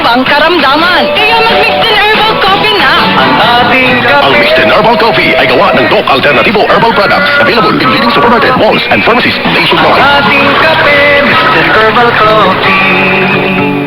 ubang karamdaman. Kaya mag-Mixtin Herbal Coffee na. Ang ating kape. Ang Mixtin Herbal Coffee ay gawa ng Doc Alternativo Herbal Products. Available in leading supermarket, malls, and pharmacies nationwide. Ating kape, Mr. Herbal Coffee.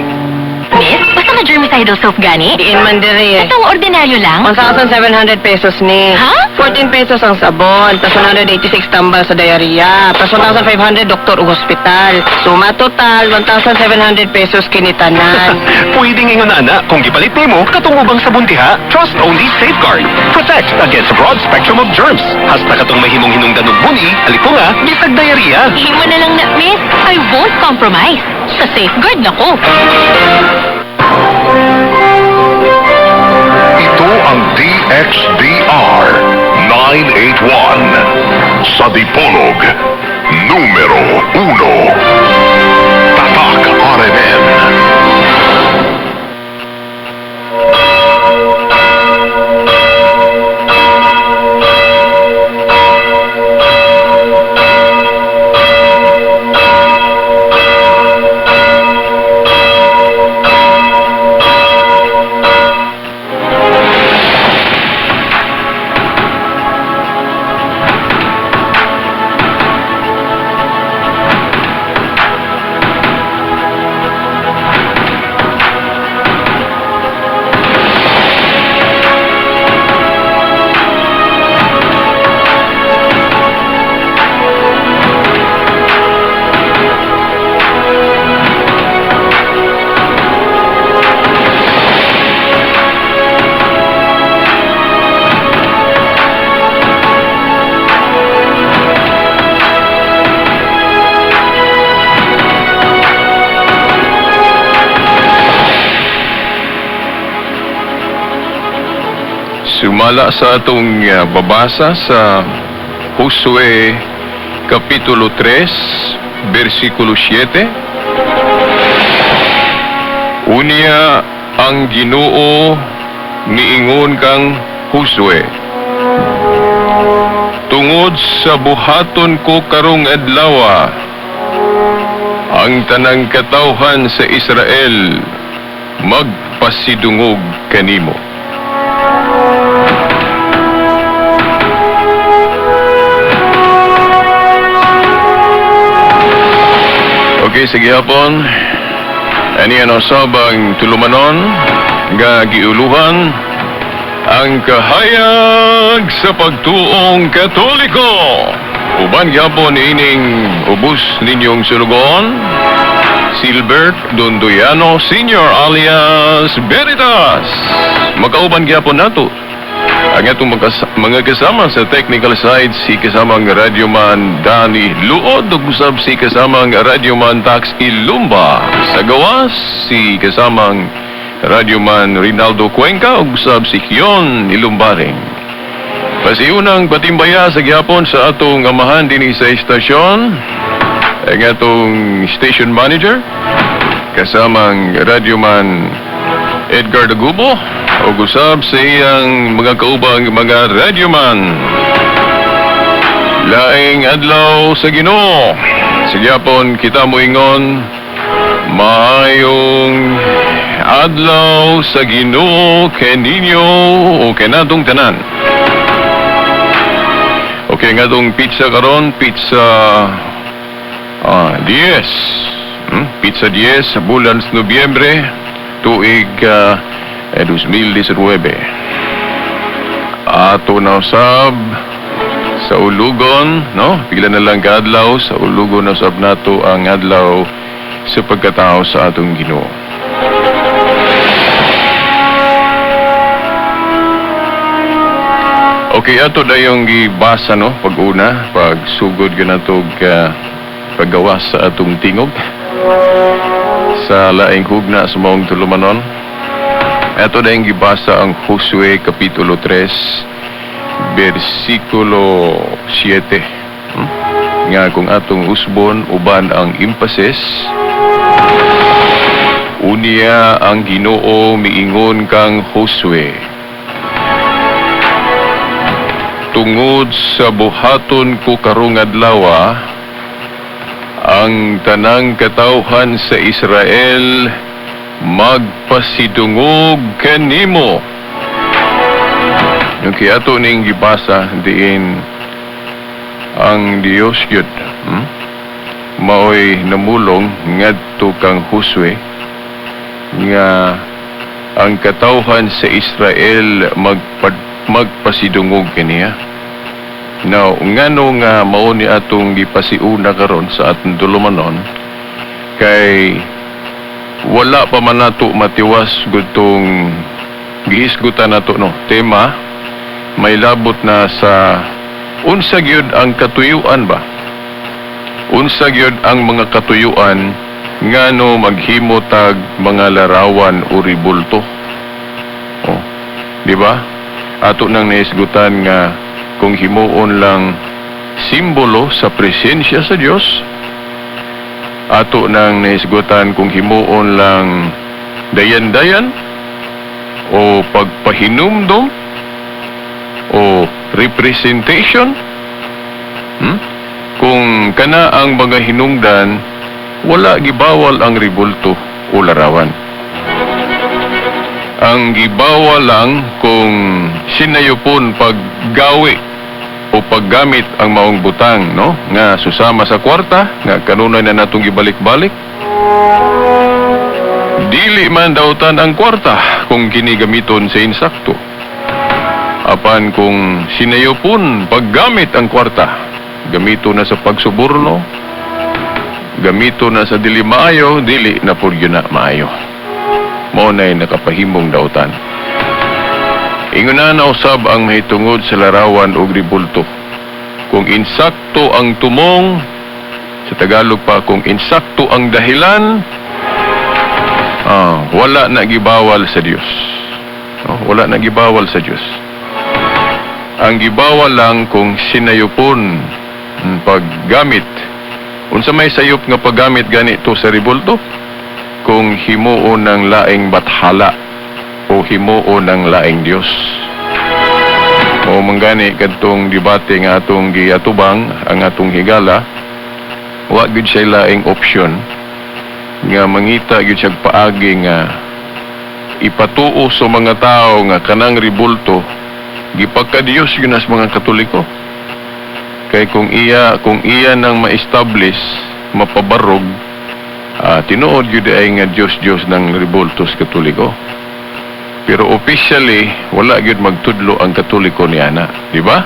Miss, basta na germicidal soap gani? Diin man diri eh. Itong ordinaryo lang? 1,700 pesos ni. Ha? 14 pesos ang sabon, plus 186 tambal sa diarrhea, plus 1,500 doktor ug hospital. Suma total, 1,700 pesos kinitanan. Pwedeng ingon na kung gipalit nimo katong ubang sabon diha. Trust only Safeguard. Protects against a broad spectrum of germs. Hasta katong mahimong hinungdan og buni, alipunga, bisag diarrhea. Himo na lang na, miss. I won't compromise. Sa Safeguard na ko. Ito ang DXDR 981 sa Dipolog, numero 1. Tatak RMN. Sumala sa atong babasa sa Josue Kapitulo 3, versikulo 7. Unya ang Ginoo niingon kang Josue. Tungod sa buhaton ko karong adlawa, ang tanang katawhan sa Israel magpasidungog kanimo. Okay, sige hapon. Ani ano sabang tulumanon nga giuluhan ang kahayag sa pagtuong Katoliko. Uban gyapon ining ubos ninyong sulugon, Silbert Dondoyano Sr. alias Veritas. Makauban gyapon nato ang atong mga kasama sa technical side, si kasamang radyoman Danny Luod ug usab si kasamang radyoman Tax Ilumba. Sa gawas, si kasamang radyoman Rinaldo Cuenca ug usab si Kion Ilumbaring. Pasiunang patimbaya sa gyapon sa atong amahan dinhi sa istasyon, ang atong station manager, kasamang radyoman Edgar Dagubo, ug usab sa iyang mga kaubang mga radyoman. Laing adlaw sa Ginoo. Sa gyapon kita moingon, maayong adlaw sa Ginoo keninyo o kenatong tanan. Okay, nga tong pizza karon, pizza 10. Pizza 10 sa bulan sa Nobyembre, tuig 2019. Ato na usab sa Ulugon, no? Pila na lang kaadlaw sa Ulugon na usab nato ang adlaw sa pagkatao sa atong Ginoo. Okay, ato dayong gibasa, no, pag-una, pag sugod ganatog paggawas sa atong tingog sa laing hugna sa maong tulumanon. Ato dayong gibasa ang Josue Kapitulo 3, versikulo 7. Nga kung atong usbon uban ang emphasis, unya ang Ginoo miingon kang Josue. Tungod sa buhaton ko karong adlawa, ang tanang katawhan sa Israel Magpasidungog kanimo. Yung ato ning gibasa diin ang Dios gyud, Maoy namulong ngadto kang Josue nga ang katawhan sa Israel magpasidungog kaniya. Now, ngano nga mao ni atong gipasiuna karon sa atong dulumanon, kay wala pa man nato matiwas gutong gihisgutan nato, no, tema may labot na sa unsa gyud ang katuyuan ba, unsa gyud ang mga katuyuan ngano maghimo tag mga larawan o ribulto. Oh, di ba? Ato nang nahisgutan nga kung himuon lang simbolo sa presensya sa Dios, ato nang nahisgutan kung himuon lang dayan-dayan o pagpahinumdom o representation. Kung kana ang mga hinungdan, wala gibawal ang ribulto o larawan. Ang gibawal lang kung sinayupon paggawi o paggamit ang maong butang, no, nga susama sa kwarta nga kanunay na natong gibalik-balik. Dili man dautan ang kwarta kung kini gamiton sa insakto. Apan kung sinayupon paggamit ang kwarta, gamito na sa pagsuborno, gamito na sa dili maayo, dili na pud gyud na maayo. Mao na'y nakapahimong dautan. Ingon na usab ang mahitungod sa larawan og ribulto. Kung insakto ang tumong, sa Tagalog pa, kung insakto ang dahilan, wala na gibawal sa Dios. No, wala na gibawal sa Dios. Ang gibawal lang kung sinayupon paggamit. Unsa may sayop nga paggamit ganito sa ribulto? Kung himuon ng laing bathala o himuon ng laing Dios. Mao man gani kadtong debate nga atong giatubang ang atong higala, wa gyud siya laing option nga mangita gyud siya paagi nga ipatuo sa mga tao nga kanang ribulto gipagka-Dios gyud nas mga Katoliko. Kay kung iya nang ma-establish, mapabarog, tinuod gyud ay nga Dios-Dios ng ribulto sa Katoliko. Pero officially wala gyud magtudlo ang Katoliko niana, di ba?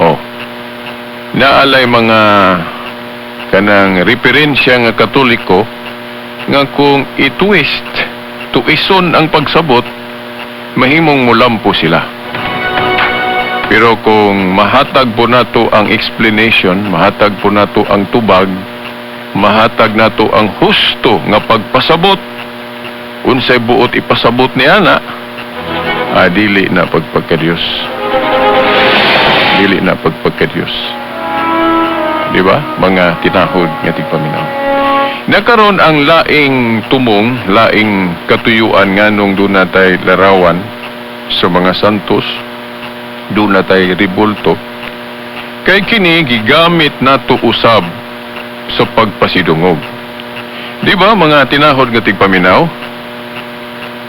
Oh. Naalay mga kanang referensya nga Katoliko nga kung i-twist, tuison ang pagsabot, mahimong mulampo sila. Pero kung mahatag po nato ang explanation, mahatag po nato ang tubag, mahatag nato ang husto nga pagpasabot, unsay buot ipasabot ni ana, dili na pagpagka-Dios. Dili na pagpagka-Dios. Di ba? Mga tinahod nga tigpaminaw. Nakaron ang laing tumong, laing katuyuan nganong doon natay larawan sa mga santos, doon natay ribulto, kay kini gigamit nato usab sa pagpasidungog. Di ba mga tinahod nga tigpaminaw?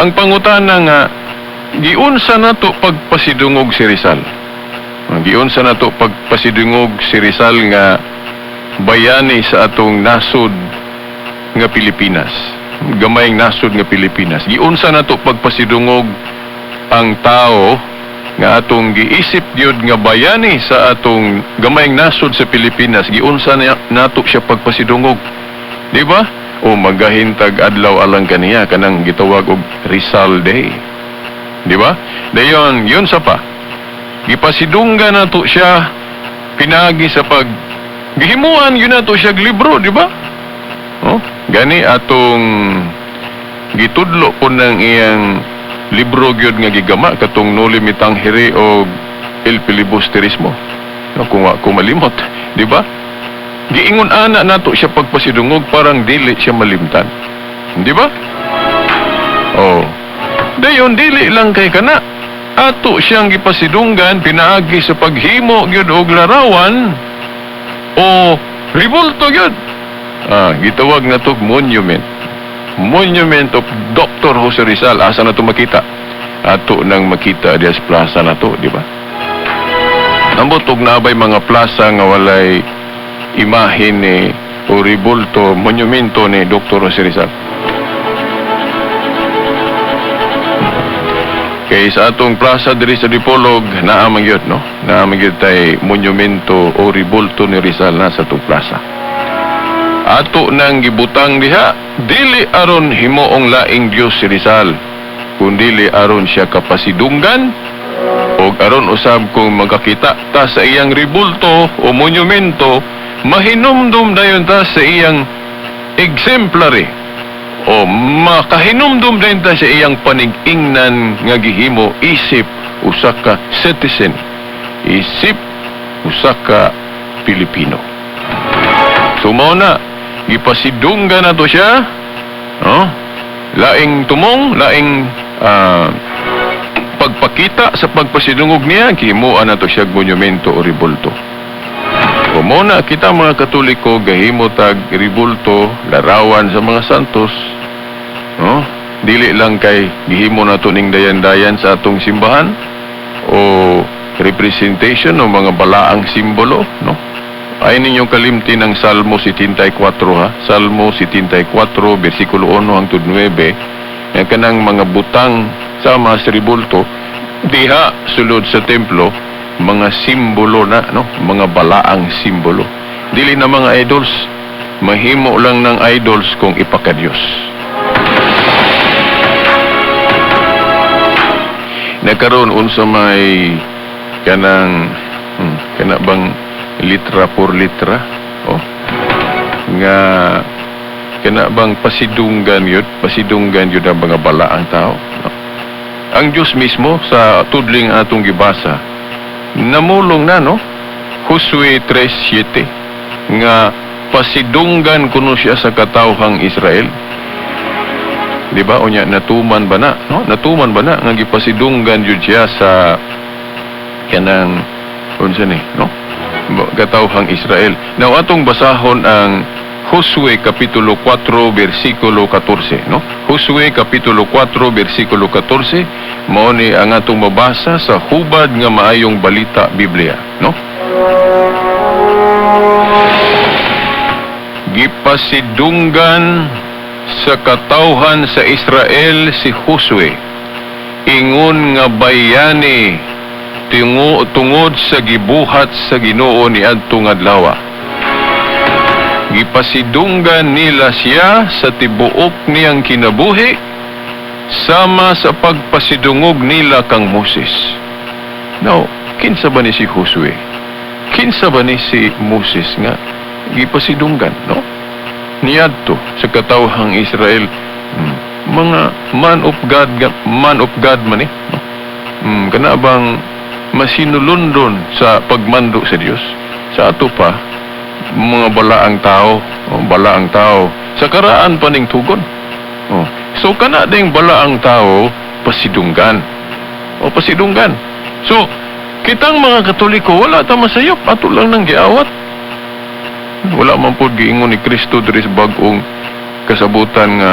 Ang pangutana nga giunsa nato pagpasidungog si Rizal? Ang giunsa nato pagpasidungog si Rizal nga bayani sa atong nasod nga Pilipinas, gamayng nasod nga Pilipinas. Giunsa nato pagpasidungog ang tao nga atong giisip gyud nga bayani sa atong gamayng nasod sa Pilipinas? Giunsa nato siya pagpasidungog, di ba? O magahintag adlaw alang kaniya, kanang gitawag og Rizal Day, di ba? Dayon yun sa pa gipasidunggan nato siya pinagi sa pag gihimuan yun nato siya libro, di ba? Oh, gani atong gitudlo po ng iyang libro gyud nga gigama katong Noli Me Tangere o El Filibusterismo. No, kung wa ko malimot, di ba? Giingon ana nato siya pagpasidungog parang dili siya malimtan. Di ba? Oh. Dayon dili lang kay kana. Ato siyang gipasidunggan pinaagi sa paghimo gyud og larawan o ribulto gyud. Gitawag na to monument. Monument of Dr. Jose Rizal. Asa na to makita? Ato nang makita diya sa plaza na to, di ba? Ambot og naabay mga plaza nga walay imahen ni o ribulto, monumento ni Dr. Jose Rizal. Kay sa atong plaza diri sa Dipolog, naa man gyud, no? Naa man gyud tay monumento o ribulto ni Rizal na sa atong plaza. Ato nang gibutang diha, dili aron himuong laing Dios si Rizal, kundili aron siya kapasidunggan og aron usab kung magkakita ta sa iyang ribulto o monumento, mahinumdum dayon ta sa iyang exemplary o makahinumdum dayon ta sa iyang panig-ingnan nga gihimo isip usa ka citizen, isip usa ka Pilipino. So mao na gipasidunggan nato siya, no? Laing tumong, laing pagpakita sa pagpasidungog niya, gihimuan nato siya monumento o ribulto. O mao na kita mga Katoliko gahimo tag ribulto, larawan sa mga santos, no? Dili lang kay gihimo nato ning dayan-dayan sa atong simbahan o representation o mga balaang simbolo, no? Ay ninyong kalimti ng Salmo 74, ha? Salmo 74, versikulo 1 hangtod 9, nga kanang mga butang sama sa ribulto diha sulod sa templo, mga simbolo na, no? Mga balaang simbolo. Dili na mga idols, mahimo lang ng idols kung ipakadiyos. Nakaroon unsa may kanang kana bang litra por litra, oh, nga kana bang pasidunggan yun, pasidunggan yun ang mga balaang tao, no? Ang Diyos mismo sa tudling atong gibasa namulong na, no? Josue 3:7 nga pasidunggan kuno siya sa katawhang Israel. Di ba? Unya natuman ba na, no? Natuman ba na nga gipasidunggan jud siya sa kanang unsa ni, no? Katawhang Israel. Now atong basahon ang Josue kapitulo 4 bersikulo 14, no? Josue kapitulo 4 bersikulo 14 mao ni ang atong mabasa sa hubad nga maayong balita Biblia, no? Gipasidunggan sa katawhan sa Israel si Josue ingon nga bayani tungod sa gibuhat sa Ginoo niadtong adlaw. Gipasidunggan nila siya sa tibuok niyang kinabuhi sama sa pagpasidungog nila kang Moses. Now, kinsa ba ni si Josue? Kinsa ba ni si Moses nga gipasidunggan, no? Niadto sa katawhang Israel, mga man of God, man of God man eh, no? Kana bang masinulundon sa pagmando sa Dios? Sa ato pa mga balaang tao, oh, balaang tao sa karaan pa ning tugon. Oh. So kana ding balaang tao pasidunggan. O pasidunggan. So kitang mga Katoliko wala ta masayop, ato lang nang giawat. Wala man pod giingon ni Kristo diri sa bag-ong kasabutan nga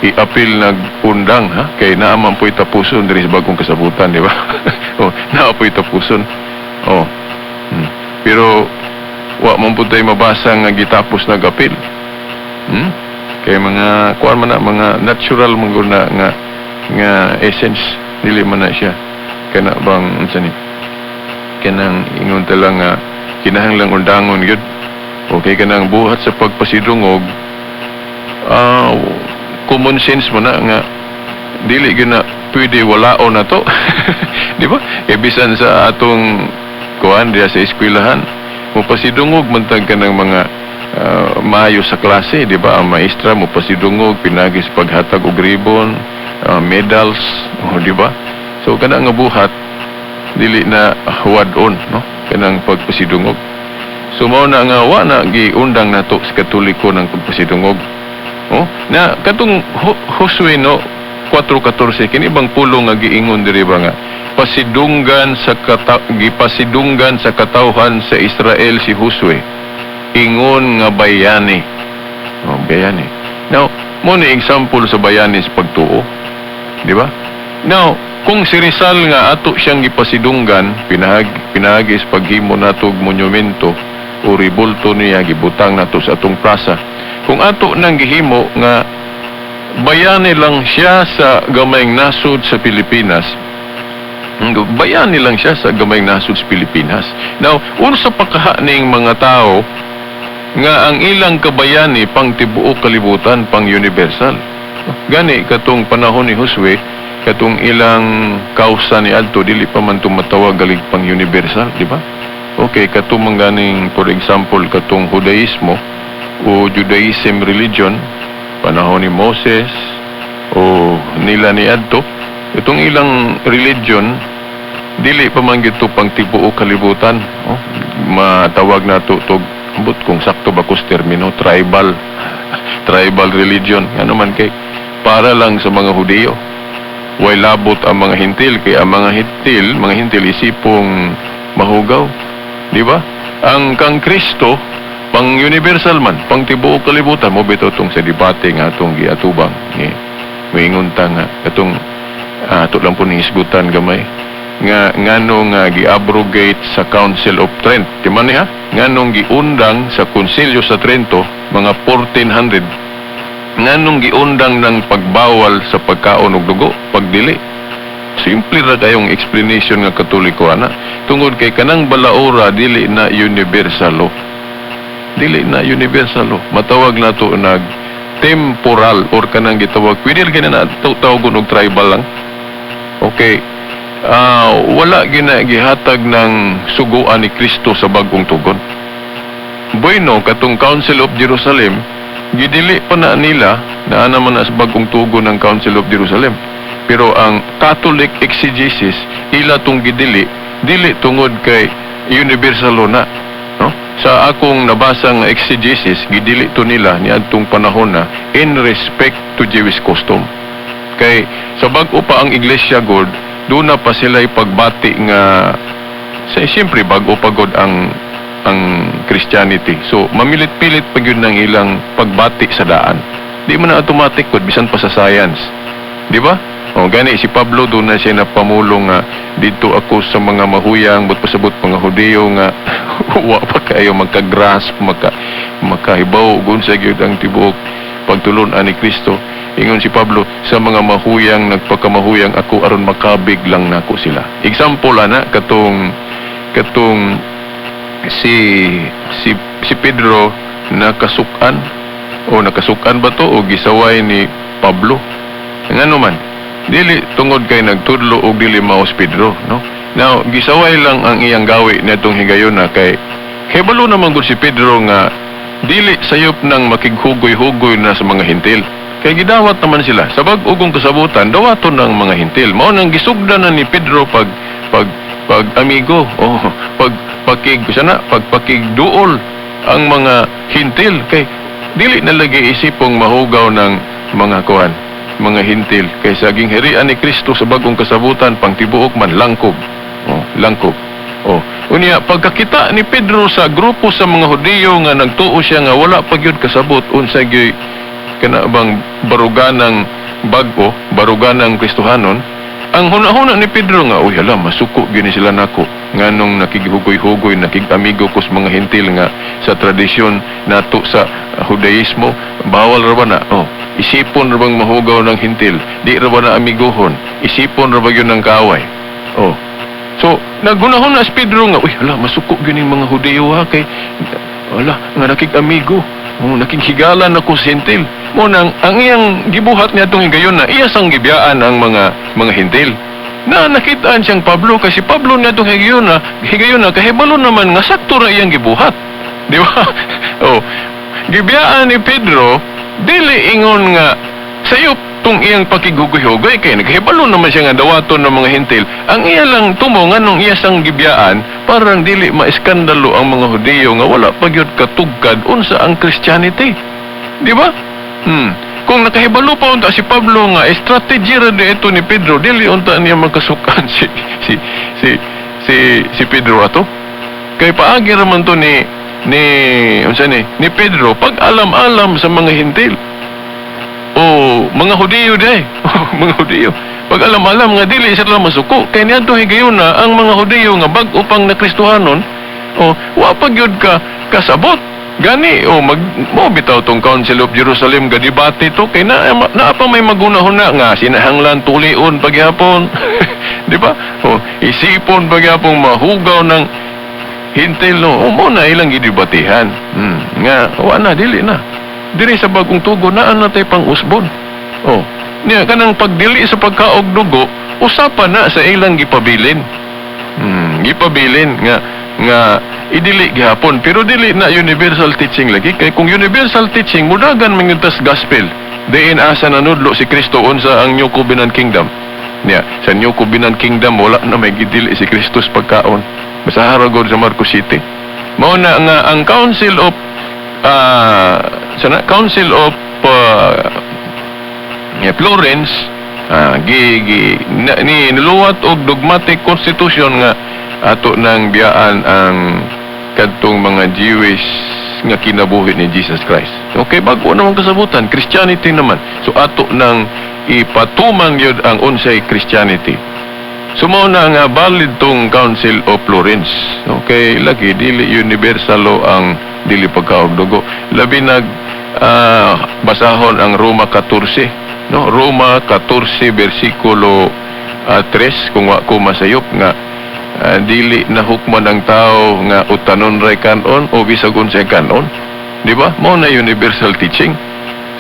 iapil nag undang, ha, kay naa man po'y tapuson diri sa bag-ong kasabutan, di ba? Oh, naa po'y tapuson. Oh. Pero wa man pud tay mabasa nga gitapos nag-apil. Kay mga kuan man na, mga natural man gud na nga nga essence dili man na siya kana bang unsa ni kanang ingon ta lang nga kinahanglang undangon gyud. Okay, kanang buhat sa pagpasidungog, common sense mo na nga dili gyud na pwede walaon na to. Di ba? Kay bisan sa atong kuan diya sa eskwelahan, mopasidungog man tag kanang mga maayo sa klase, di ba? Ang maestra mopasidungog pinagi sa paghatag og ribbon, medals, oh, di ba? So kana nga buhat dili na huwad-on, no? Kanang pagpasidungog. So mao na nga wa na giundang nato sa Katoliko ng pagpasidungog. Oh, na katong Josue, no, 4:14 kini bang pulong nga giingon diri ba nga pasidunggan sa gipasidunggan sa katawhan sa Israel si Josue ingon nga bayani. Oh, bayani. Now, Mao ni example sa bayani sa pagtuo. Di ba? Now, kung si Rizal nga ato siyang gipasidunggan, pinahagi sa paghimo nato og monumento o rebulto niya gibutang nato sa atong plaza. Kung ato nang gihimo nga bayani lang siya sa gamayng nasod sa Pilipinas, bayani lang siya sa gamayng nasod sa Pilipinas. Now, unsa pa kaha ning mga tao nga ang ilang kabayani pang tibuok kalibutan, pang universal? Gani katong panahon ni Josue, katong ilang kausa ni adto dili pa man tumatawag galig pang universal, di ba? Okay, katong mangganing, for example, katong Judaismo o Judaism religion, panahon ni Moses o nila ni adto, itong ilang religion dili pa man gito pang tibuok kalibutan, oh, matawag nato tog ambot kung sakto ba kus termino, tribal tribal religion. Ano man kay para lang sa mga Hudiyo, way labot ang mga Hintil, kay ang mga Hintil isipong mahugaw, di ba? Ang kang Kristo pang universal man, pang tibuok kalibutan. Mao bitaw tong sa debate nga atong giatubang ni moingon ta nga katong ato lang po ni hisgutan gamay nga ngano nga gi-abrogate sa Council of Trent, di man niya, nganong giundang sa Konsilyo sa Trento mga 1400, nganong giundang ng pagbawal sa pagkaon og dugo, pagdili? Simple ra kayong explanation nga Katoliko ana, tungod kay kanang balaora dili na universal law, dili na universal law. Matawag nato nag temporal or kanang gitawag, pwede ra gina na tawagon og tribal lang. Okay, wala gina gihatag ng suguan ni Kristo sa bagong tugon. Bueno, katong Council of Jerusalem, gidili pa na nila na naman na sa bagong tugon ng Council of Jerusalem. Pero ang Catholic exegesis, ila tong gidili, dili tungod kay universal law na. No? Sa akong nabasa nga exegesis, gidili to nila niadtong panahon na in respect to Jewish custom. Kay sa bag-o pa ang iglesia god, doon na pa sila pagbati nga sa siyempre bag-o pa god ang Christianity. So mamilit-pilit pa gyud ng ilang pagbati sa daan. Di man na automatic god bisan pa sa science. Di ba? O gani si Pablo, doon na siya napamulong nga dito ako sa mga mahuyang, but pasabot mga Hudiyo nga wa pa kayo magka-grasp, makahibaw gun sa gyud ang tibuok pagtulon-an ni Kristo. Ingon si Pablo, sa mga mahuyang nagpakamahuyang ako aron makabig lang nako sila. Example ana, katong si Pedro nakasukan o nakasukan ba to o gisaway ni Pablo. Ngano man? Dili tungod kay nagtudlo og dili mao si Pedro, no? Now, gisaway lang ang iyang gawi nitong higayon na kay kabalo naman gud si Pedro nga dili sayop nang makighugoy-hugoy na sa mga Hintil. Kay gidawat naman sila. Sa bag-ugong kasabutan, dawaton ng mga Hintil. Mao nang gisugdan na ni Pedro pag amigo o pag pakig sana pagpakigduol ang mga Hintil, kay dili na lagi isipong mahugaw ng mga kuan, mga Hintil, kay sa gingharian ni Kristo sa bagong kasabutan, pang tibuok man, langkob, oh, langkob. Oh, unya pagkakita ni Pedro sa grupo sa mga Hudiyo nga nagtuo siya nga wala pa gyud kasabot unsa gyud kana bang baruganang bag-o, baruganang Kristohanon, ang hunahuna ni Pedro nga, uy hala, masuko gyud ni sila nako nganong nakighugoy-hugoy, nakig-amigo ko sa mga Hintil nga sa tradisyon nato sa Judaismo bawal ra ba na? Oh, isipon ra bang mahugaw ng Hintil? Di ra ba na amigohon? Isipon ra ba gyud ng kaaway? Oh, so naghunahuna si Pedro nga, uy hala, masuko gyud ning mga Hudiyo ha, kay wala nga nakig-amigo, oh, nakighigalan ako sa Hintil. Mao nang ang iyang gibuhat niya itong higayon na iya sang gibiyaan ang mga Hintil na nakitaan siyang Pablo, kasi Pablo niya itong higayon na kahibalo naman nga sakto ra iyang gibuhat, di ba? Oh, gibiyaan ni Pedro, dili ingon nga sayop tong iyang pakighugoy-hugoy, kay naghibalo naman siya nga dawaton ng mga Hintil. Ang iya lang tumo nganong iya sang gibiyaan, parang dili maiskandalo ang mga Hudiyo nga wala pa gyud katugkad unsa ang Christianity, di ba? Kung nakahibalo pa unta si Pablo nga strategy ra di ito ni Pedro, dili unta niya makasukan si Pedro ato, kay paagi ra man to ni unsa ni Pedro pag alam-alam sa mga Hintil. O mga Hudiyo day, mga Hudiyo. Pag alam-alam nga dili sila masuko kay niadto higayon na ang mga Hudiyo nga bag-o pang nakristohanon, o wa pa gyud ka kasabot. Gani o mag mo bitaw tong Council of Jerusalem ga debate to kay na naa pa may magunahuna nga sinahanglan tulion pagyapon. Di ba? O isipon pagyapon mahugaw ng hintil, no. O mo na ilang gidebatihan. Nga wa na, dili na. Diri sa bagong tugon naa na tay pang-usbon. Oh, niya kanang pagdili sa pagkaog dugo, usapan na sa ilang gipabilin. Gipabilin nga nga idili gihapon, pero dili na universal teaching lagi, kay kung universal teaching, mudagan man gyud tas gospel diin asa nanudlo si Kristo unsa ang New Covenant Kingdom. Niya sa New Covenant Kingdom wala na may gidili si Kristo sa pagkaon. Basta gud sa Marcos City. Mao na nga ang Council of sana Council of Florence gi, gi na, ni niluwat og dogmatic constitution nga ato nang biyaan ang kadtong mga Jewish nga kinabuhi ni Jesus Christ. Okay, bago naman kasabutan, Christianity naman. So ato nang ipatuman gyud ang unsay Christianity. So mao na nga valid tong Council of Florence. Okay, lagi dili universal law ang dili pagkaog dugo. Labi nag basahon ang Roma 14, no? Roma 14 bersikulo 3, kung wa ko masayop, nga dili na hukman ang tao nga utanon ray kanon o bisag unsay kanon. Di ba? Mao na universal teaching.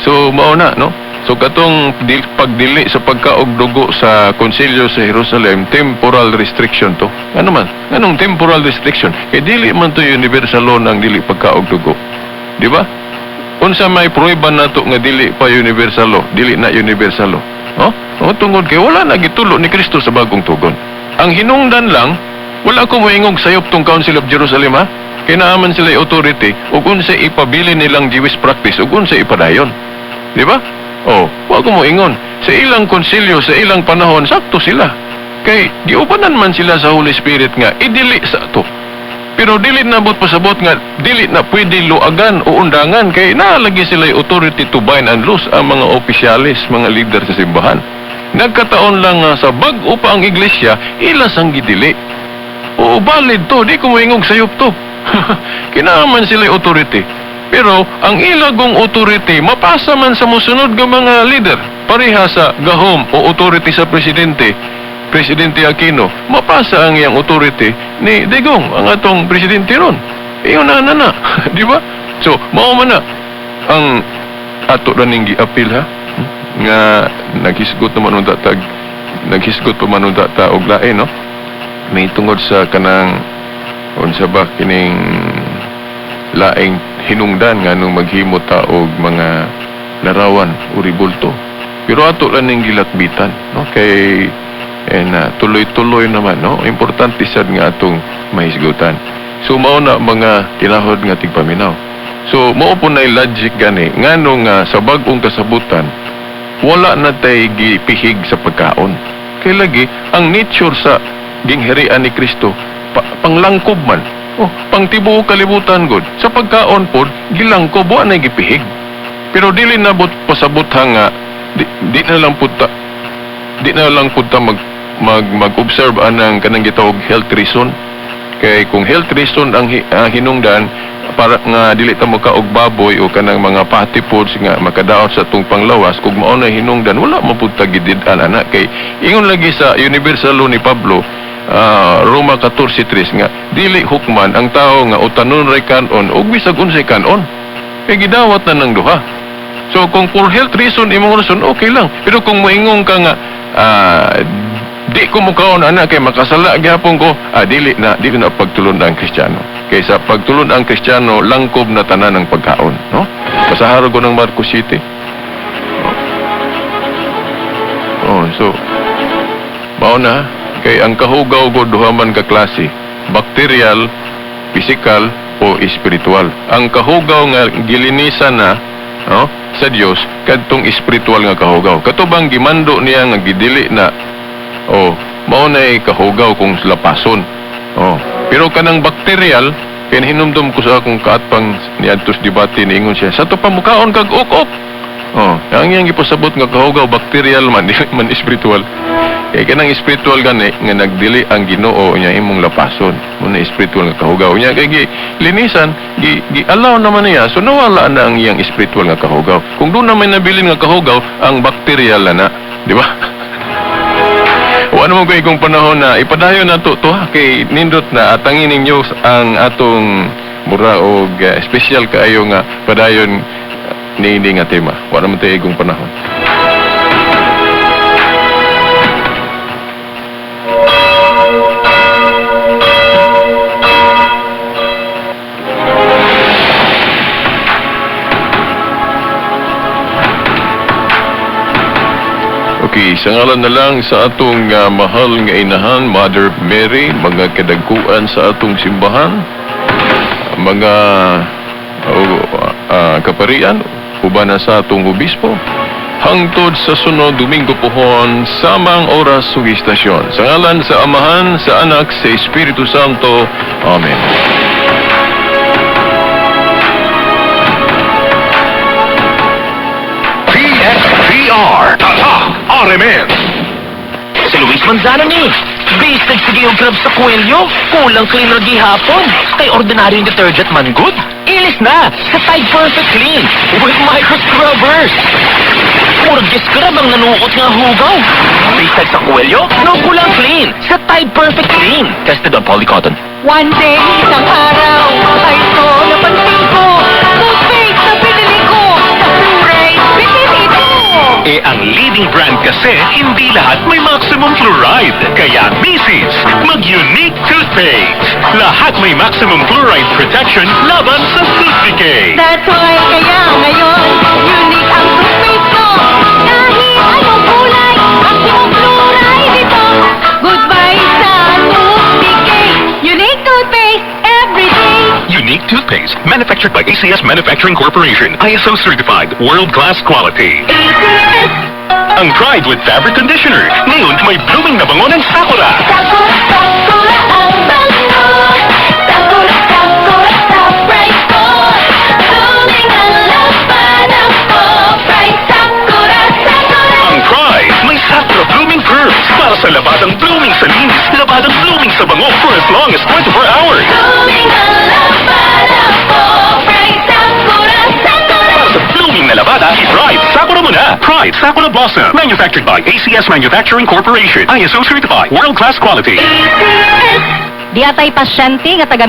So mao na, no? So katong pagdili sa pagkaog dugo sa Konsilyo sa Jerusalem, temporal restriction to. Ano man? Anong temporal restriction? Kay dili man to universal law ng dili pagkaog dugo. Di ba? Unsa may pruweba nato nga dili pa universal law, dili na universal law? Oh? Oh, tungod kay wala na gitulo ni Kristo sa bagong tugon. Ang hinungdan lang, wala ko moingog sayop tong Council of Jerusalem, ha. Kay naaman sila authority ug unsa ipabili nilang Jewish practice ug unsa ipadayon. Di ba? Oh, wa ko moingon. Sa ilang konsilyo, sa ilang panahon, sakto sila. Kay giubanan man sila sa Holy Spirit nga idili sa to. Pero dili na bot pasabot nga dili na pwede luagan o undangan kay naalagi sila authority to bind and loose ang mga opisyalis, mga leader sa simbahan. Nagkataon lang nga sa bag-o pa ang iglesia, ila sang gidili. Oo, valid to. Di ko moingog sayop to. Kinaaman sila authority. Pero ang ilagong authority mapasa man sa musunod nga mga leader. Pareha sa gahom o authority sa presidente, Presidente Aquino, mapasa ang iyang authority ni Digong, ang atong presidente ron. Iyon na na na, di ba? So, mao man na ang ato ra ning giapil, ha, nga naghisgot naman unta tag naghisgot pa man unta ta og lain, no, may tungod sa kanang unsa ba kining laing hinungdan nga nung maghimo ta og mga larawan o ribulto, pero ato lang ning gilakbitan, no, kay na tuloy-tuloy naman, no, importante sad nga atong mahisgutan. So mao na, mga tinahod nga tigpaminaw. So mao po na logic gani ngano nga sa bag-ong kasabutan wala na tay gipihig sa pagkaon, kay lagi ang nature sa gingharian ni Kristo panglangkob man, oh, pangtibuok kalibutan gud. Sa pagkaon pod gilangkob, wa na gipihig. Pero dili na bot pasabot ha nga di na lang pud ta mag mag mag-observe anang kanang gitawag health reason, kay kung health reason ang hinungdan para nga dili ta makaog baboy o kanang mga fatty foods nga makadaot sa atong panglawas, kung mao na hinungdan, wala man pud ta gidid-an ana, kay ingon lagi sa universal law ni Pablo, Roma 14:3, nga dili hukman ang tao nga utanon ray kanon ug bisag unsay kanon, kay gidawat na ng duha. So kung for health reason imong rason, okay lang. Pero kung moingon ka nga di ko mukaon ana kay makasala gyapon ko, dili na pagtulon ang Kristiyano. Kay sa pagtulon ang Kristiyano, langkob na tanan ang pagkaon, no? Pasaharo ko ng Marcos City. Oh, so mao na kay ang kahugaw ko duha man ka klase, bacterial, physical o espiritual. Ang kahugaw nga gilinisan na, no, sa Dios kadtong espiritual nga kahugaw. Kato bang gimando niya nga gidili na, oh, mao na kahugaw kung lapason. Oh, pero kanang bacterial, kay hinumdum ko sa akong kaatpang niadtos debate, niingon siya, sa to pa mukaon kag ok-ok. Oh, ang iyang gipasabot nga kahugaw bacterial man, dili man spiritual. Kay kanang spiritual gani nga nagdili ang Ginoo niya imong lapason. Mo na spiritual nga kahugaw niya kay gi linisan, gi allow naman niya, so nawala na ang iyang spiritual nga kahugaw. Kung doon naman nabilin nga kahugaw, ang bacterial na na, di ba? Wala mo kay kung panahon na ipadayon na to to ha, kay nindot na atangin ninyo ang atong mura og special kaayo nga padayon niini nga tema. Wala man tayo igong panahon. Okay, sa ngalan na lang sa atong mahal nga inahan, Mother Mary, mga kadagkuan sa atong simbahan, mga kaparian, uban na sa atong obispo, hangtod sa sunod Domingo pohon, samang oras ug istasyon. Sa ngalan sa Amahan, sa Anak, sa Espiritu Santo. Amen. PSPR Tatak RMN. Si Luis Manzano ni. Bisag sige yung grab sa kwelyo. Kulang cleaner gihapon. Kay ordinaryong detergent man good. Ilis na sa Tide Perfect Clean with micro scrubbers. Murag scrub ang nanuot nga hugaw. Bisag sa kwelyo, no kulang clean sa Tide Perfect Clean. Tested on polycotton. One day, isang araw, ay ito napansin ko. Toothpaste na binili ko, sa fluoride, bitin ito. Eh, ang leading brand kasi, hindi lahat may maximum fluoride. Kaya, misis, mag-unique toothpaste. Lahat may maximum fluoride protection laban sa tooth decay. That's why kaya ngayon, unique ang toothpaste ko. Kahit anong kulay, maximum fluoride ito. Goodbye sa tooth decay. Unique toothpaste every day. Unique toothpaste, manufactured by ACS Manufacturing Corporation. ISO certified, world-class quality. ACS. Ang Pride with Fabric Conditioner. Ngayon, may blooming na bango ng Sakura. Sakura, sakura ang bango. Sakura, sakura sa Pride ko. Blooming ang laban ko. Pride, sakura, sakura. Ang Pride, may Sakura Blooming Pearls para sa labadang blooming sa linis, labadang blooming sa bango for as long as 24 hours. Blooming ang laban ko. Pride, sakura, sakura. Para sa blooming na labada, i-Pride Sakura mo na. Pride Sakura Blossom. Manufactured by ACS Manufacturing Corporation. ISO certified, world-class quality. ACS. Di atay pasyente nga taga